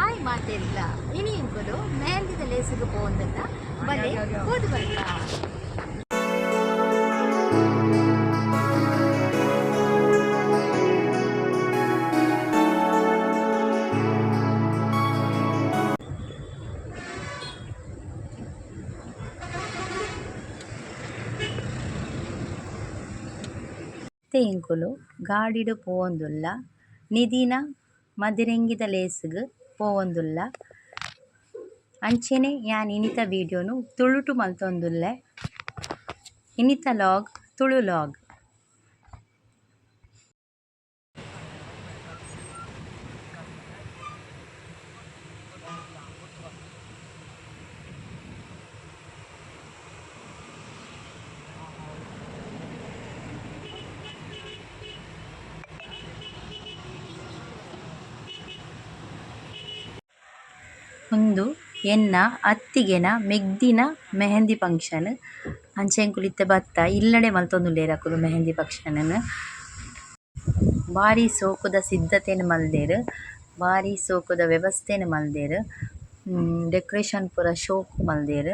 Hi ಮಾತೆರ್ಲ ಇನಿ ಎಂಕುಲು ಮೆಹಂದಿದ ಲೇಸುಗು ಪೋವೊಂದುಲ್ಲ ಬಲೆ ಪೋದು ಬರ್ಪ. ಇತ್ತೆ ಎಂಕುಲು ಗಾಡಿಡ್ ಪೋವೊಂದುಲ್ಲ ನಿಧಿನ ಮದಿರೆಂಗಿದ ಲೇಸ್ಗ್ ಪೋವೊಂದುಲ್ಲ. ಅಂಚೆನೆ ಯಾನ್ ಇನಿತ ವೀಡಿಯೋನು ತುಳುಟು ಮಲ್ತೊಂದುಲ್ಲೆ. ಇನಿತ ಲಾಗ್ ತುಳು ಲಾಗ್. ಉಂದು ಎನ್ನ ಅತ್ತಿಗೆನ ಮೆಗ್ದಿನ ಮೆಹಂದಿ ಫಂಕ್ಷನ್. ಅಂಚ ಎಂಕುಲು ಇತ್ತೆ ಬತ್ತ ಇಲ್ಲಡೆ ಮಲ್ತೊಂದುಲ್ಲೆರ್ ಅಕುಲು ಮೆಹಂದಿ ಫಂಕ್ಷನ್ ನ್. ಬಾರಿ ಸೋಕುದ ಸಿದ್ಧತೆನ್ ಮಲ್ದೆರ್. ಬಾರಿ ಸೋಕುದ ವ್ಯವಸ್ಥೆನ್ ಮಲ್ದೆರ್. ಡೆಕೊರೇಷನ್ ಪೂರ ಶೋಕು ಮಲ್ದೆರ್.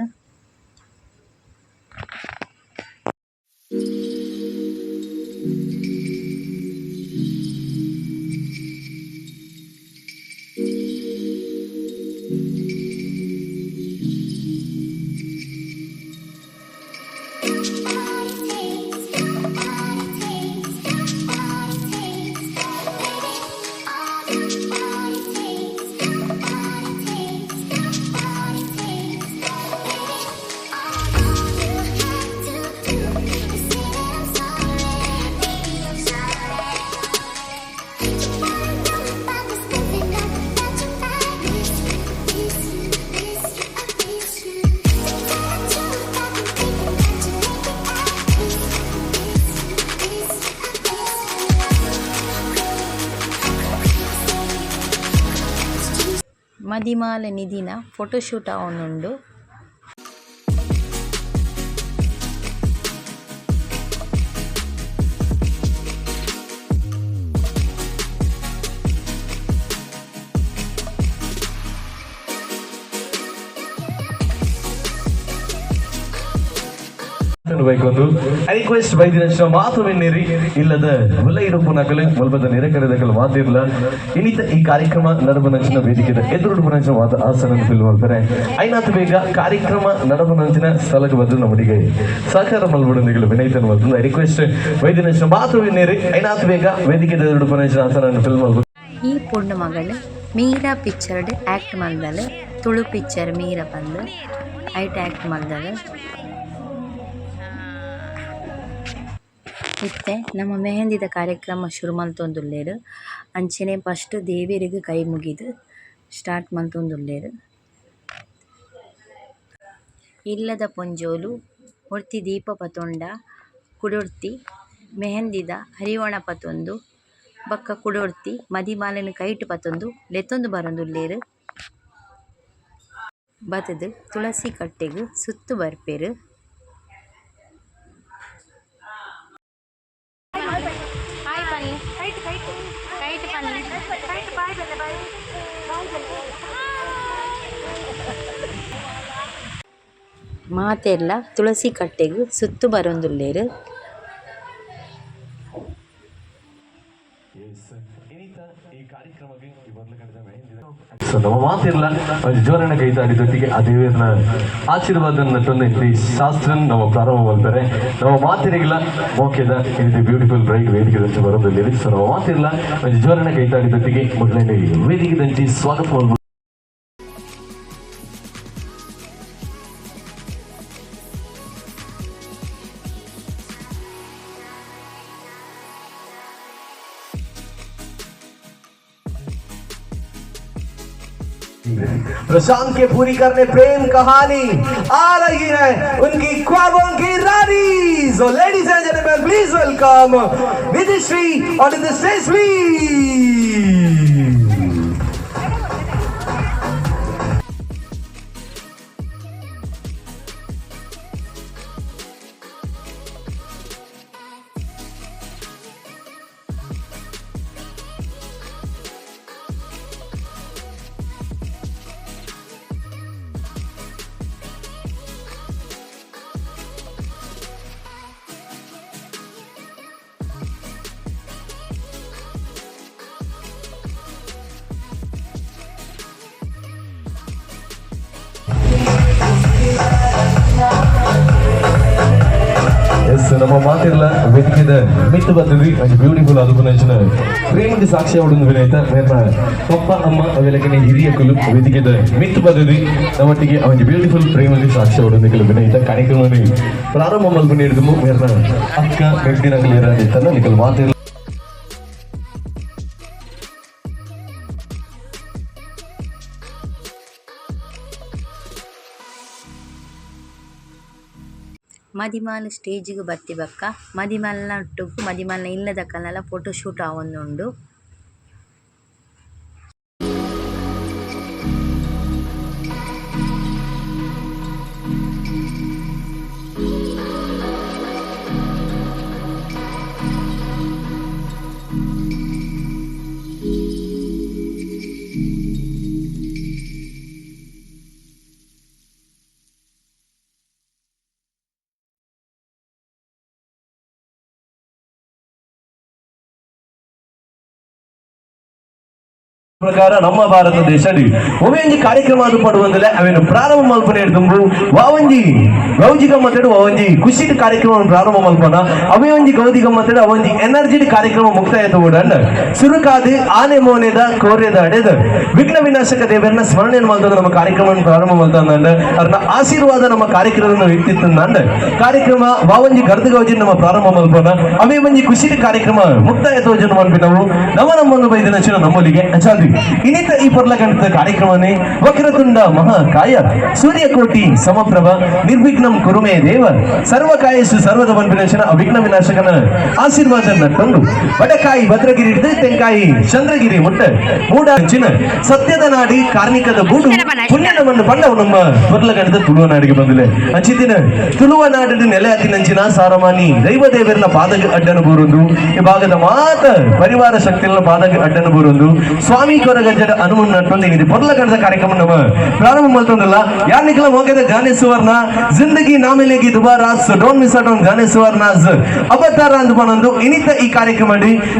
ಮದಿಮಾಲ್ ನಿಧಿನ ಫೊಟೊ ಶೂಟ್ ಆವೊಂದುಂಡು. ಬೈಕೊಂದು ರಿಕ್ವೆಸ್ಟ್ ಬೈದಿನ ಮಾತು ಮೆನ್ನೇರಿ ಇಲ್ಲದ ಹುಲ್ಲ ಇರುಪುನಕಲು ಮುಲ್ಪದ ನಿರಕರದಕಲು ಮಾತಿರ್ಲ ಇನ್ನಿತ ಈ ಕಾರ್ಯಕ್ರಮ ನಡಪನಂಚಿನ ವೇದಿಕೆದ ಎದುರುಡುಪನಂಚಿನ ಮಾತು ಆಸನ ಫಿಲ್ ಮಾಡ್ತಾರೆ. ಐನಾತ್ ಬೇಗ ಕಾರ್ಯಕ್ರಮ ನಡಪನಂಚಿನ ಸ್ಥಳಕ್ಕೆ ಬಂದು ನಮ್ಮಡಿಗೆ ಸಹಕಾರ ಮಲ್ಬುಡೊಂದಿಗಳು ವಿನಯತನ ಮಲ್ತಂದು ರಿಕ್ವೆಸ್ಟ್ ವೈದ್ಯನಂಚಿನ ಮಾತು ವಿನ್ನೇರಿ ಐನಾತ್ ಬೇಗ ವೇದಿಕೆದ ಎದುರುಡುಪನಂಚಿನ ಆಸನ ಫಿಲ್ ಮಲ್ಪು. ಈ ಪೊಣ್ಣು ಮಗಳು ಮೀರಾ ಪಿಕ್ಚರ್ಡ್ ಆಕ್ಟ್ ಮಲ್ದಲ್. ತುಳು ಪಿಕ್ಚರ್ ಮೀರಾ ಪಂದ್ ಐಟ್ ಆಕ್ಟ್ ಮಲ್ದಲ್. ಇತ್ತೆ ನಮ ಮೆಹಂದಿದ ಕಾರ್ಯಕ್ರಮ ಶುರು ಮಲ್ತೊಂದುಲ್ಲೆರ್. ಅಂಚನೆ ಫಸ್ಟ್ ದೇವೆರೆಗ್ ಕೈ ಮುಗಿದ್ ಸ್ಟಾರ್ಟ್ ಮಲ್ತೊಂದುಲ್ಲೆರ್. ಇಲ್ಲದ ಪೊಂಜೋಲು ಒರ್ತಿ ದೀಪ ಪತೊಂಡ ಕುಡೊರ್ತಿ ಮೆಹಂದಿದ ಅರಿವಣ ಪತೊಂದು ಬೊಕ್ಕ ಕುಡೊರ್ತಿ ಮದಿಮಾಲೆನ್ ಕೈಟ್ ಪತೊಂದು ಲೆತ್ತೊಂದು ಬರೊಂದುಲ್ಲೆರ್. ಬತ್ತುದು ತುಳಸಿ ಕಟ್ಟೆಗ್ ಸುತ್ತು ಬರ್ಪೆರ್. ಹಾಯ್ ಪನ್ಲೆ ಕೈಟ್ ಪನ್ಲೆ. ಮಾತೆರ್ಲ ತುಳಸಿ ಕಟ್ಟೆಗ್ ಸುತ್ತು ಬರೊಂದುಲ್ಲೆರ್. ಸೊ ನಮ್ಮ ಮಾತಿರ್ಲ ಒಂಜಿ ಜೋರನ ಕೈತಾಡಿದೊಟ್ಟಿಗೆ ಆ ದೇವರನ ಆಶೀರ್ವಾದ ನಟ್ಟೊಂದು ಈ ಶಾಸ್ತ್ರನ್ ನಮ್ಮ ಪ್ರಾರಂಭ ಮಾಡ್ತಾರೆ. ನಮ್ಮ ಮಾತಿರಿಗಿಲ್ಲ ಮೋಕೆದ ಇದು ಬ್ಯೂಟಿಫುಲ್ ಬ್ರೈಟ್ ವೇದಿಕೆ ದಂಚಿ ಬರೋದಿಲ್ಲ. ಸೊ ನಮ್ಮ ಮಾತಿರ್ಲ ಒಂಜಿ ಜೋರನ ಕೈತಾಡಿದೊಟ್ಟಿಗೆ ಮೊದಲನೇ ವೇದಿಕೆ ದಂಚಿ ಸ್ವಾಗತ ಮಾಡ್ಬೋದು. प्रशांत के पूरी करने प्रेम कहानी आ रही है उनकी ख्वाबों की रानी। So ladies and gentlemen, please welcome Nidhishree on the stage, please. ನಮ್ಮ ಮಾತಿರ್ಲ ವೇದಿಕೆದ ಮಿತ್ತು ಬರ್ತದ್ವಿ. ಒಂಜಿ ಬ್ಯೂಟಿಫುಲ್ ಅದು ಪ್ರೇಮಕ್ಕೆ ಸಾಕ್ಷಿ ಅವಡು ವಿನಯತ ಮೇರ್ನ ಪಪ್ಪ ಅಮ್ಮ ಅವೆಲಕನೆ ಹಿರಿಯಕುಲು ವೇದಿಕೆದ ಮಿತ್ತು ಬರ್ತದ್ವಿ. ನಮ್ಮೊಟ್ಟಿಗೆ ಒಂಜಿ ಬ್ಯೂಟಿಫುಲ್ ಪ್ರೇಮಕ್ಕೆ ಸಾಕ್ಷಿ ಅವಡು ನಿಕಲು ವಿನಯತ ಕಾರ್ಯಕ್ರಮ ಪ್ರಾರಂಭ ಮಲ್ಪು ನೀಡಿದము. ಮೇರ್ನ ಅಕ್ಕ ಮೆಗ್ದಿನಕಲು ಇರ ನಿಕಲು ಮಾತಿರ್ಲ. ಮದಿಮಾಲ್ ಸ್ಟೇಜಿಗ್ ಬತ್ತಿ ಬೊಕ್ಕ ಮದಿಮಲ್ನ ಒಟ್ಟುಗು ಮದಿಮಲ್ನ ಇಲ್ಲದಕಲ್ನಲ ಫೋಟೋ ಶೂಟ್ ಆವೊಂದುಂಡು. ಪ್ರಕಾರ ನಮ್ಮ ಭಾರತ ದೇಶಡಿ ಒವೆಂಜಿ ಕಾರ್ಯಕ್ರಮ ಅದು ಪಡುವಂದಿಲ್ಲ. ಅವೇನು ಪ್ರಾರಂಭ ಮಲ್ಪನೆ ಹಿಡ್ದುಂಬು ವಾವಂಜಿ ಗೌಜಿ ಗಮ್ಮತ್ತಡು ವಾವಂಜಿ ಖುಷಿ ಕಾರ್ಯಕ್ರಮ ಪ್ರಾರಂಭ ಮಲ್ಪನ ಅವೇ ಒಂಜಿ ಗೌಜಿ ಗಮ್ಮತ್ತಡು ಅವಂಜಿ ಎನರ್ಜಿ ಕಾರ್ಯಕ್ರಮ ಮುಕ್ತಾಯ ತಗೋಡಂಡ ಸುರುಕಾದು ಆನೆ ಮೋನೆದ ಕೋರ್ಯದ ಅಡೆದ ವಿಘ್ನ ವಿನಾಶಕ ದೇವರನ್ನ ಸ್ಮರಣೆ ಮಾಡ್ತದ ನಮ್ಮ ಕಾರ್ಯಕ್ರಮ ಪ್ರಾರಂಭ ಮಾಡ್ತಂದ ಅದನ್ನ ಆಶೀರ್ವಾದ ನಮ್ಮ ಕಾರ್ಯಕ್ರಮ ಇತ್ತಿತ್ತಂದ ಕಾರ್ಯಕ್ರಮ ವಾವಂಜಿ ಗರ್ದ ಗೌಜಿ ನಮ್ಮ ಪ್ರಾರಂಭ ಮಲ್ಪನ ಅವೇ ಒಂಜಿ ಖುಷಿ ಕಾರ್ಯಕ್ರಮ ಮುಕ್ತಾಯ ತೋಜನ ಮನ್ಪಿ ನಾವು ನವ ನಮ್ಮನ್ನು ಬೈದಿನ ನಮ್ಮೊಲಿಗೆ ಅಚಾದಿ ಇನ್ನಿತ ಈ ಪೊರ್ಲಗಂಟದ ಕಾರ್ಯಕ್ರಮನೇ. ವಕ್ರತುಂಡ ಮಹಾಕಾಯ ಸೂರ್ಯಕೋಟಿ ಸಮಪ್ರಭ ನಿರ್ವಿಘ್ನಂ ಕುರುಮೇ ದೇವ ಸರ್ವಕಾಯೇಶು ಸರ್ವದ ಪನ್ಪಿನಂಚಿನ ಅವಿಘ್ನ ವಿನಾಶಕನ ಆಶೀರ್ವಾದ ನಟ್ಟೊಂದು ಬಡಕಾಯಿ ಭದ್ರಗಿರಿ ಹಿಡಿದು ತೆಂಕಾಯಿ ಚಂದ್ರಗಿರಿ ಮುಟ್ಟ ಮೂಡಂಚಿನ ಸತ್ಯದ ನಾಡಿ ಕಾರ್ಣಿಕದ ಬೂಡು ಪುಣ್ಯನವನ್ನು ಪಂಡವು ನಮ್ಮ ಪೊರ್ಲಗಂಟದ ತುಳುವ ನಾಡಿಗೆ ಬಂದಿಲ್ಲ. ಅಂಚಿತಿನ ತುಳುವ ನಾಡಿನ ನೆಲೆ ಅತಿನಂಚಿನ ಸಾರಮಾನಿ ದೈವ ದೇವರನ ಪಾದ ಅಡ್ಡನ ಬೂರುಂದು ಈ ಭಾಗದ ಮಾತ ಪರಿವಾರ ಶಕ್ತಿಗಳ ಪಾದ ಅಡ್ಡನ ಬೂರುಂದು ಸ್ವಾಮಿ ಕೊರಗಜ್ಜದ ಹನುಮನ್ ನಟ್ಟೊಂದು ಇದು ಪೊರ್ಲಗಂಟದ ಕಾರ್ಯಕ್ರಮ ನಮ್ಮ ಪ್ರಾರಂಭ ಮಾಡ್ತೊಂದಲ್ಲ. ಯಾನಿಕಲ ಮೋಗದ ಗಾನೆ ಸುವರ್ಣ ಜಿಂದಗಿ ನಾಮಿಲೇಗಿ ದುಬಾರಾ. So don't miss out on Gaane Suvarna's ಅವತಾರ ಅಂದ್ ಪನೊಂದು ಇನಿತ ಈ ಕಾರ್ಯಕ್ರಮ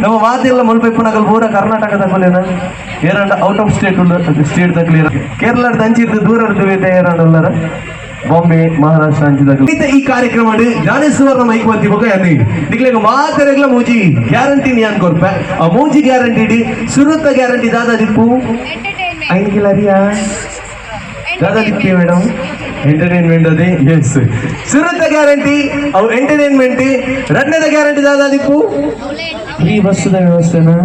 ನಮ್ಮ ಮಾತೆಲ್ಲ ಮುಲ್ಪೈಪುನಗಲ್ ಪೂರ ಕರ್ನಾಟಕದ ಕೊಲೆನ ಏರಂಡ out of state state ತಕ್ಲಿ Kerala ಅಂಚಿದ್ದು ದೂರ ಏರಂಡ ಉಲ್ಲರ ಬಾಂಬೆ ಮಹಾರಾಷ್ಟ್ರ ಅಂಚಿದ ಈ ಕಾರ್ಯಕ್ರಮ ಜ್ಞಾನ ಸುವರ್ಣ ಮೈಕ್ ಬಂತಿ ಬೊಕ ಯಾನಿ ನಿಕ್ಲೆಗ್ ಮಾತೆರೆಗ್ಲ ಮೂಜಿ ಗ್ಯಾರಂಟಿ ನಿಯಾನ್ ಕೊರ್ಪೆ. ಆ ಮೂಜಿ ಗ್ಯಾರಂಟಿ ಡಿ ಸುರುತ್ತ ಗ್ಯಾರಂಟಿ ದಾದಾ ದಿಪ್ಪು ಐನ್ ಕಿಲರಿಯಾ ದಾದಾ ದಿಪ್ಪಿ ಮೇಡಮ್? ಎಂಟರ್ಟೈನ್ಮೆಂಟ್ ಅದೇ. ಎಸ್, ಸುರುತ್ತ ಗ್ಯಾರಂಟಿ ಅವು ಎಂಟರ್ಟೈನ್ಮೆಂಟ್. ರಡ್ಡನೇದ ಗ್ಯಾರಂಟಿ ದಾದಾ ದಿಪ್ಪು? ಫ್ರೀ ಬಸ್ದ ವ್ಯವಸ್ಥೆನಾ?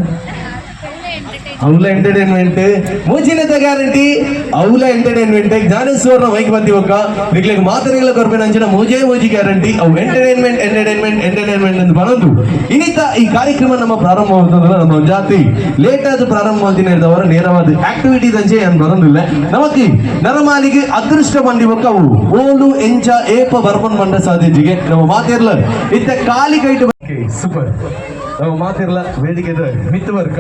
ಅವಲ ಎಂಟರ್ಟೈನ್ಮೆಂಟ್. ಮೂಜಿನದ ಗ್ಯಾರಂಟಿ ಅವಲ ಎಂಟರ್ಟೈನ್ಮೆಂಟ್. ಜ್ಞಾನೇಶ್ವರನ ಮೈಕ್ ಬಂದಿ ಒಕ್ಕ ನಿಕ್ಲೆಗ್ ಮಾತರೆಗಳ ಕೊರ್ಪೆನ ಅಂಚಿನ ಮೂಜೇ ಮೂಜಿ ಗ್ಯಾರಂಟಿ ಅವು entertainment, entertainment, entertainment ಅಂತ ಬರೋದು. ಇನ್ನಿತ ಈ ಕಾರ್ಯಕ್ರಮ ನಮ್ಮ ಪ್ರಾರಂಭ ಆಗುತ್ತಂದ್ರೆ ನಮ್ಮ ಜಾತಿ ಲೇಟ್ ಆದ ಪ್ರಾರಂಭ ಮಾಡ್ತೀನಿ ಹಿಡಿದವರ ನೇರವಾದ ಆಕ್ಟಿವಿಟೀಸ್ ಅಂಚೆ ಏನು ಬರೋದಿಲ್ಲ. ನಮಕ್ ನರಮಾಲಿಗೆ ಅದೃಷ್ಟ ಬಂದಿ ಬೊಕ್ಕ ಅವು ಓಲು ಎಂಚ ಏಪ ಬರ್ಪನ್ ಮಂಡ ಸಾಧ್ಯಜಿಗೆ ನಮ್ಮ ಮಾತಿರ್ಲ ಇತ್ತ ಕಾಲಿ ಕೈಟು. ಸೂಪರ್. ನಮ್ಮ ಮಾತಿರ್ಲ ವೇದಿಕೆದ ಮಿತ್ತುವರ್ಕ,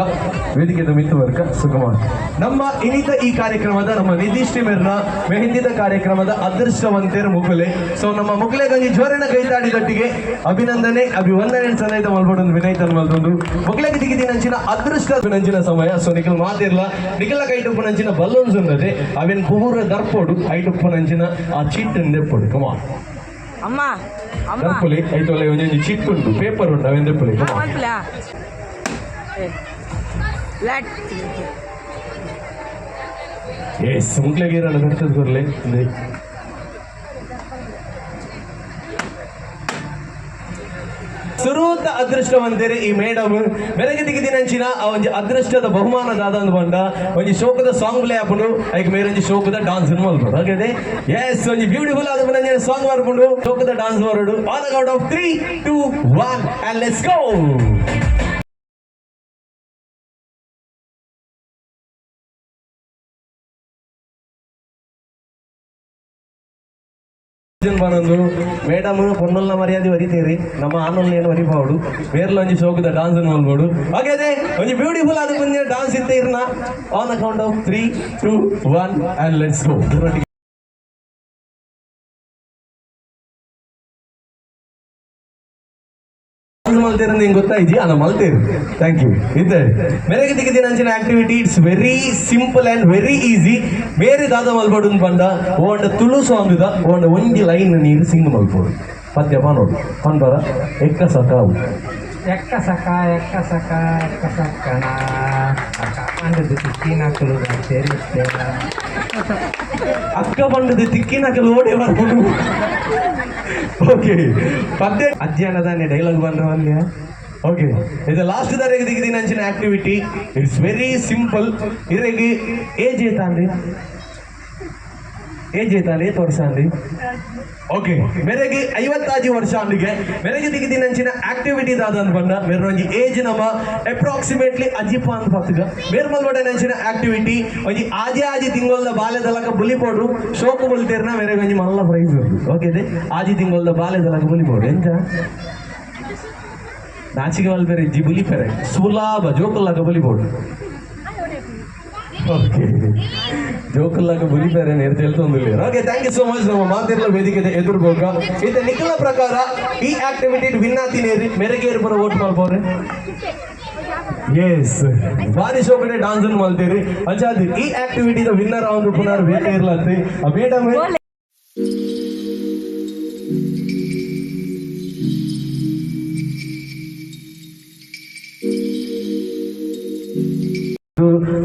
ವೇದಿಕೆದ ಮಿತ್ತುವರ್ಕ ಸುಕುಮಾರ್. ನಮ್ಮ ಇನ್ನಿತ ಈ ಕಾರ್ಯಕ್ರಮದ ನಮ್ಮ ನಿತೀಶ್ ಮೇರ್ನ ಮೆಹಂದಿದ ಕಾರ್ಯಕ್ರಮದ ಅದೃಷ್ಟವಂತೆಯರು ಮುಕುಲೆ. ಸೊ ನಮ್ಮ ಮುಕುಲೆಗಂಜಿ ಜೋರಿನ ಕೈತಾಡಿದಟ್ಟಿಗೆ ಅಭಿನಂದನೆ ಅಭಿವಂದನೆ ಸದೈತ ಮಲ್ಪಡೊಂದು ವಿನಯತನ ಮಲ್ತೊಂದು ಮುಕುಲೆಗೆ ದಿಗಿದಿನಂಚಿನ ಅದೃಷ್ಟ ನಂಚಿನ ಸಮಯ. ಸೊ ನಿಖಲ್ ಮಾತಿರ್ಲ ನಿಖಲ ಕೈಟುಪ್ಪುನಂಚಿನ ಬಲ್ಲೂನ್ಸ್ ಉನ್ನದೆ ಅವೆನ್ ಪೂರ ದರ್ಪೋಡು ಐಟುಪ್ಪುನಂಚಿನ ಆ ಚೀಟ್ ದೆಪ್ಪೊಡು. ಕಮಾನ್. ಅಮ್ಮ ಅಮ್ಮ. ದರ್ಪುಲಿ. ಐತೊಲೆ ಒಂಜೊಂಜಿ ಚಿಟ್ ಉಂಟು, ಪೇಪರ್ ಉಂಟು, ಅವೆನ್ ದೆಪ್ಪುಲಿ. ಕಮಾನ್. ಮಲ್ಪಲ ಲ್ಯಾಟ್. ಎಸ್, ಮುಕ್ಲೆಗೆ ಏರಲ್ಲ ಬರ್ತದೆ ಬರ್ಲೆ. ಸುರೂತ ಅದೃಷ್ಟವಂತೇರೆ ಈ ಮೇಡಮ್ ಬೆರಗೆ ದಿಗಿದಿನಂಚಿನ ಆ ಒಂಜಿ ಅದೃಷ್ಟದ ಬಹುಮಾನ ದಾದ ಅಂದ್ ಬಂಡ ಒಂಜಿ ಶೋಕದ ಸಾಂಗ್ ಪ್ಲೇ ಆಪುಂಡು. ಐಕ್ ಮೇರೊಂಜಿ ಶೋಕದ ಡಾನ್ಸ್ ಮಲ್ಪಡು. ಓಕೆ, ಎಸ್, ಒಂಜಿ ಬ್ಯೂಟಿಫುಲ್ ಆದ ಸಾಂಗ್ ಬರ್ಪುಂಡು, ಶೋಕದ dance ಬರೋಡು. On count of 3, 2, 1 and let's go. ಬಂದು ಮೇಡಮ್ ಪೊಣ್ಣುಲ್ನ ಮರ್ಯಾದೆ ವರಿತೇರಿ, ನಮ್ಮ ಆನೊಲ್ನ ಏನು ವರಿಪಾವಡು. ಬೇರ್ಲ ಒಂಜಿ ಶೋಕದ ಡಾನ್ಸ್ ಮಲ್ಬೋಡು. ಓಕೆ, ಅದೇ ಒಂಜಿ ಬ್ಯೂಟಿಫುಲ್ ಆದ ಒಂಜಿ ಡಾನ್ಸ್ ಇತ್ತೆ ಇರ್ನ. On account of 3, 2, 1 and let's go. ಮಲ್ತೇರು ನಿಂಗೆ ಗೊತ್ತಾಯ್ತು ಅಲ್ಲ ಮಲ್ತೇರು. Thank you. ಇದೆ ಮೆರೆಗೆ ದಿಗಿದಿನ ಅಂಚಿನ activity. It's very simple and very easy. ಬೇರೆ ದಾದ ಮಲ್ಪಡು ಪಂಡ ಓಂಡ ತುಳು ಸಾಂಗ್ the ಓಂಡ ಒಂಜಿ ಲೈನ್ ನೀರು ಸಿಂಗ್ ಮಲ್ಪಡು. ಪದ್ಯ ಪನೋಡು ಪನ್ಬರ ಎಕ್ಕ ಸಕಾವು. ಎಕ್ಕ ಸಕ ಎಕ್ಕ ಸಕ ಎಕ್ಕ ಸಕ್ಕಣ ಅಕ್ಕ ಪಂಡದು ತಿಕ್ಕಿನಕುಲು ಸೇರಿಸ್ತೇನ. ಅಕ್ಕ ಬಂಡದ ತಿಕ್ಕಿನಕಲು ಓಡಿ ಬರ್ಬೋದು. ಓಕೆ, ಪದ್ಯ ಅಜ್ಜನದಾನೆ ಡೈಲಾಗ್ ಬಂದ್ರೆ. ಓಕೆ, ಇದು ಲಾಸ್ಟ್ ದಾರೆಗೆ ದಿಗಿದಿನ ಅಂಚಿನ ಆಕ್ಟಿವಿಟಿ. It's very simple. ಇರೆಗೆ ಏಜ್ ಏತಾಂಡಿ? ಏಜ್ ಏತಾಂಡಿ? ಏತ್ ವರ್ಷ ಅಂಡಿ? ಓಕೆ, ಮೇರೆಗೆ 56 ವರ್ಷ ಅಂಡಿಗೆ. ಮೇರೆಗೆ ದಿಗಿದಿನ ಅಂಚಿನ ಆಕ್ಟಿವಿಟಿ ದಾದ ಬಂದ ಮೇರೆ ಒಂಜಿ ಏಜ್ ನಮ್ಮ ಅಪ್ರಾಕ್ಸಿಮೇಟ್ಲಿ ಅಜಿಪ ಅಂತ ಪತ್ತುಗ. ಮೇರ್ ಮಲ್ಬಡೆ ಅಂಚಿನ ಆಕ್ಟಿವಿಟಿ ಒಂಜಿ ಆಜಿ ಆಜಿ ತಿಂಗೊಲ್ದ ಬಾಲ್ಯದಲಕ ಬುಲಿಪೋಡು. ಶೋಕು ಬುಲ್ತೇರ್ನ ಮೇರೆಗೆ ಒಂಜಿ ಮಲ್ಲ ಪ್ರೈಸ್. ಓಕೆ, ಆಜಿ ತಿಂಗೊಲ್ದ ಬಾಲ್ಯದಲಕ ಬುಲಿಪೋಡು. ಎಂಚ ನಾಚಿಗೆ ಮಲ್ಪೆರೆ ಇಜ್ಜಿ, ಬುಲಿಪೆರೆ ಸುಲಾಭ ಜೋಕುಲ್ಲಾಗ ಬುಲಿಪೋಡು. ಓಕೆ, ಜೋಕುಲ್ಲಾಗ ಬುಲಿಪೆರೆ ನೇರ್ ತೆಲ್ತೊಂದಿಲ್ಲ. Okay, thank you so much. ನಮ್ಮ ಮಾತಿರ್ಲ ವೇದಿಕೆ ಎದುರು ಬೋಗ ಇತ್ತೆ ನಿಖಲ ಪ್ರಕಾರ ಈ ಆಕ್ಟಿವಿಟಿ ವಿನ್ ಆತಿನೇರಿ? ಮೆರೆಗೆ ಇರ್ಬರ ವೋಟ್ ಮಲ್ಪವ್ರೆ. ಎಸ್, ಭಾರಿ ಶೋಕಡೆ ಡಾನ್ಸ್ ಮಲ್ತೀರಿ. ಅಂಚಾದ್ ಈ ಆಕ್ಟಿವಿಟಿ ವಿನ್ನರ್ ಆವಂದು ಪುನರ್ ವೇದಿಕೆ ಇರ್ಲತ್ತಿ ಮೇಡಮ್.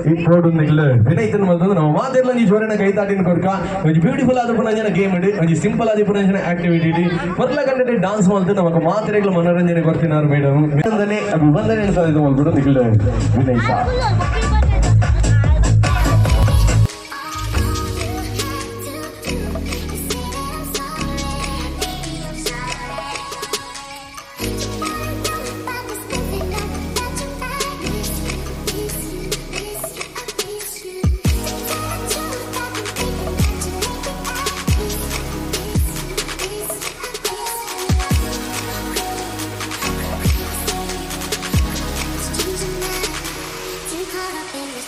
ಈ ಪ್ರೋಡು ನಿಗ್ಲ ವಿನಯ್ತನ ಮಲ್ತಂದು ನಮ್ಮ ಮಾತೆರ್ಲ ಒಂಜಿ ಜೋರನ ಕೈ ತಾಟಿನ ಕೊರ್ಕ. ಒಂಜಿ ಬ್ಯೂಟಿಫುಲ್ ಆದ ಪುನಂಜನ ಗೇಮ್ ಇಡಿ, ಒಂಜಿ ಸಿಂಪಲ್ ಆದ ಪುನಂಜನ ಆಕ್ಟಿವಿಟಿ ಇಡಿ. ಮೊದಲ ಗಂಟೆ ಡಾನ್ಸ್ ಮಲ್ತು ನಮಕ್ ಮಾತೆರೆಗ್ಲ ಮನೋರಂಜನೆ ಕೊರ್ತಿನಾರು ಮೇಡಮ್. ಅಭಿವಂದನೆ, ಅಭಿವಂದನೆ ಸಾಧಿತ ಮಲ್ಬಿಡು ನಿಗ್ಲ Vinay. Caught up in this.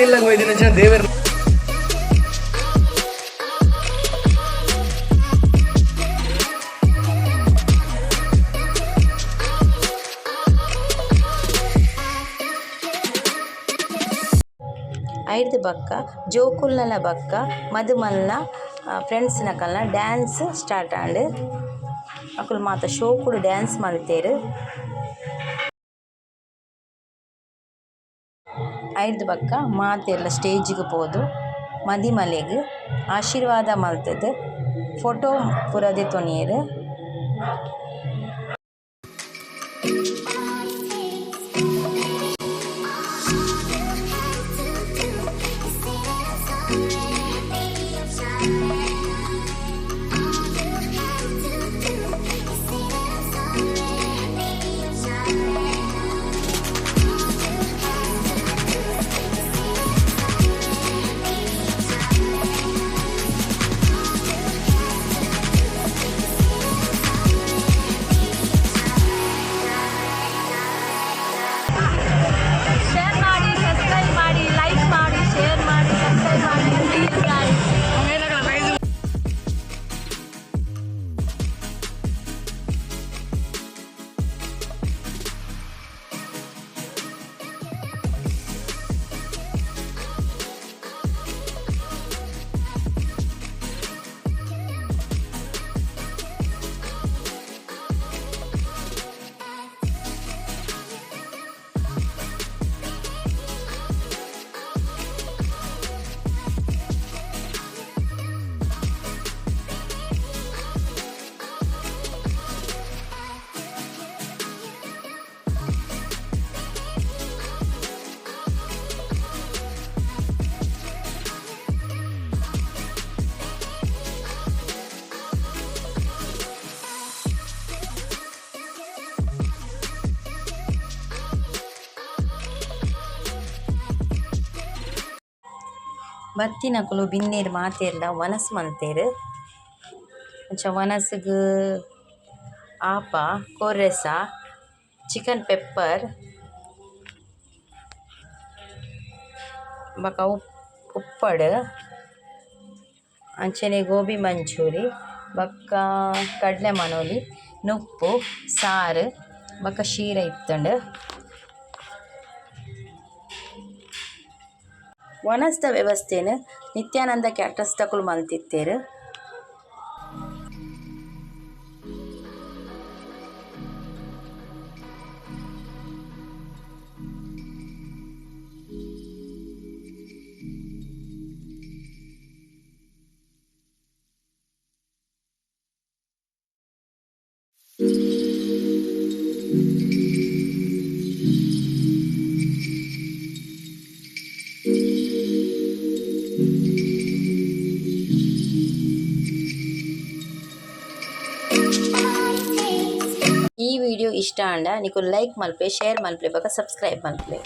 ಇಲ್ಲ ದೇವರ. ಐರ್ದ್ ಬೊಕ್ಕ ಜೋಕುಲ್ನಲ ಬೊಕ್ಕ ಮದುಮಲ್ನ ಫ್ರೆಂಡ್ಸ್ ನಕಲ್ನ ಡ್ಯಾನ್ಸ್ ಸ್ಟಾರ್ಟ್ ಆಂಡ್. ಅಕುಲು ಮಾತ ಶೋಕುಡು ಡ್ಯಾನ್ಸ್ ಮಲ್ತೆರ್. ಐರ್ದ್ ಬೊಕ್ಕ ಮಾತೆರ್ಲ ಸ್ಟೇಜ್ ಗ್ ಪೋದು ಮದಿಮಲೆಗ್ ಆಶೀರ್ವಾದ ಮಲ್ತುದು ಫೋಟೊ ಪೂರ ದೆತೊನಿಯೆರ್. ಬತ್ತಿನಕುಲು ಬಿನ್ನೆರ್ ಮಾತೆರ್ಲ ವನಸ್ ಮಲ್ತೆರ್. ಅಂಚ ವನಸ್ಗ್ ಆಪ ಕೊರೆಸ ಚಿಕನ್ ಪೆಪ್ಪರ್ ಬೊಕ ಉಪ್ಪಡ್ ಅಂಚನೆ ಗೋಬಿ ಮಂಚೂರಿ ಬೊಕ್ಕ ಕಡ್ಲೆ ಮನೋಲಿ ನುಪ್ಪು ಸಾರ್ ಬೊಕ ಶೀರ ಇತ್ತುಂಡು. ವನಸ್ದ ವ್ಯವಸ್ಥೆನ್ ನಿತ್ಯಾನಂದ ಕ್ಯಾಟರ್ಸ್ ದಕುಲು ಮಲ್ತಿತ್ತೆರ್. ಈ ವಿಡಿಯೋ ಇಷ್ಟ ಆಂಡ ನಿಕುಲು ಲೈಕ್ ಮಲ್ಪುಲೆ, ಶೇರ್ ಮಲ್ಪುಲೆ ಬೊಕ ಸಬ್ಸ್ಕ್ರೈಬ್ ಮಲ್ಪುಲೆ.